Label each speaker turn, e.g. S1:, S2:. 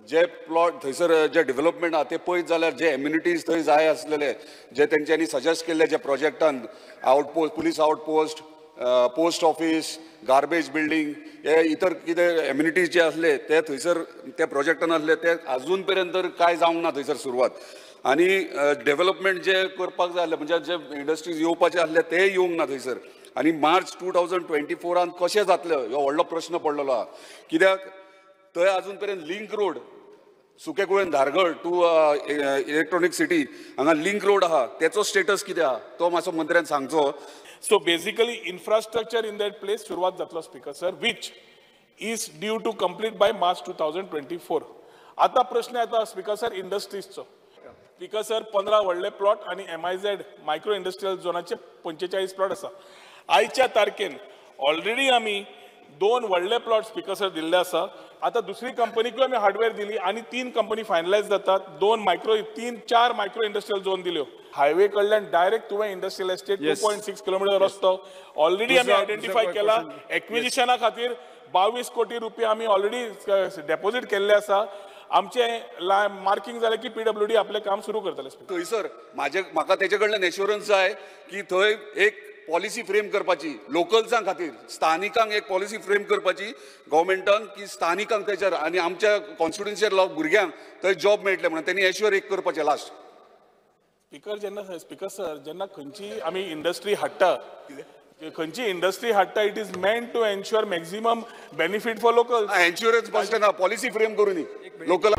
S1: जे plot थंयसर जे development आहा ते पळयत जाल्यार जे एम्युनिटीज थंय जाय आसलेले जे तेंच्यांनी सजेस्ट केल्ले जे प्रोजेक्टान outpost, police outpost, post office, garbage building, हे इतर कितें एम्युनिटीज जे आसले ते थंयसर त्या प्रोजेक्टान आसले ते अजून पर्यंत तर काय जावंक ना थंयसर सुरवात. आनी डेव्हलपमेंट जे करपाक जाय आसलें म्हणजे जे इंडस्ट्रीज येवपाचे आसले ते येवंक ना थंयसर. आनी मार्च 2024 कशें जातलें हो व्हडलो प्रश्न पडलेलो आहा. कित्याक थंय अजून पर्यंत link road Sukekulem Dhargal to Electronic City हांगा लिंक रोड आहा तेचो स्टेटस कितें आहा तो मातसो मंत्र्यान सांगचो.
S2: So basically infrastructure in that place सुरवात जातलो speaker sir, which is due to complete by March 2024. आता प्रश्न येता स्पीकर सर इंडस्ट्रीजचो. स्पीकर सर 15 व्हडले प्लॉट आनी MIZ micro industrial झोनाचे 45 प्लॉट आसा. आयच्या तारखेन ऑलरेडी आमी 2 व्हडले प्लॉट स्पीकर सर दिल्ले आसा. आता दुसरी कंपनीकूय आमी हार्डवेअर दिली आनी 3 कंपनी फायनलायज जातात. 2 मायक्रो 3-4 मायक्रो इंडस्ट्रियल झोन दिल्यो. हायवे कडल्यान डायरेक्ट तुवें इंडस्ट्रियल एस्टेट 2.6 किलोमिटर रस्तो ऑलरेडी आमी आयडेंटिफाय केला. एक्विजिशना खातीर 22 कोटी रुपया आमी ऑलरेडी डेपॉझिट केल्ले आसा. आमचे मार्किंग जालें की PWD आपलें काम सुरू करतले.
S1: थंयसर म्हाजे म्हाका तेजे कडल्यान एश्योरन्स जाय की थंय एक पॉलिसी फ्रेम करपाची लोकल्सां खातीर, स्थानिकांक एक पॉलिसी फ्रेम करपाची गव्हर्मेंटान की स्थानिकांक तेचेर आनी आमच्या कॉन्स्टिट्युन्सीर भुरग्यांक थंय जॉब मेळटले म्हणून तेणी एश्योर एक करपाचें लास्ट.
S2: स्पीकर जेन्ना स्पीकर सर जेन्ना खंयची आमी इंडस्ट्री हाडटा, खंयची इंडस्ट्री हाडटा, it is meant to ensure maximum benefit for local.
S1: Insurance बसले ना, पॉलिसी फ्रेम करूनी लोकल.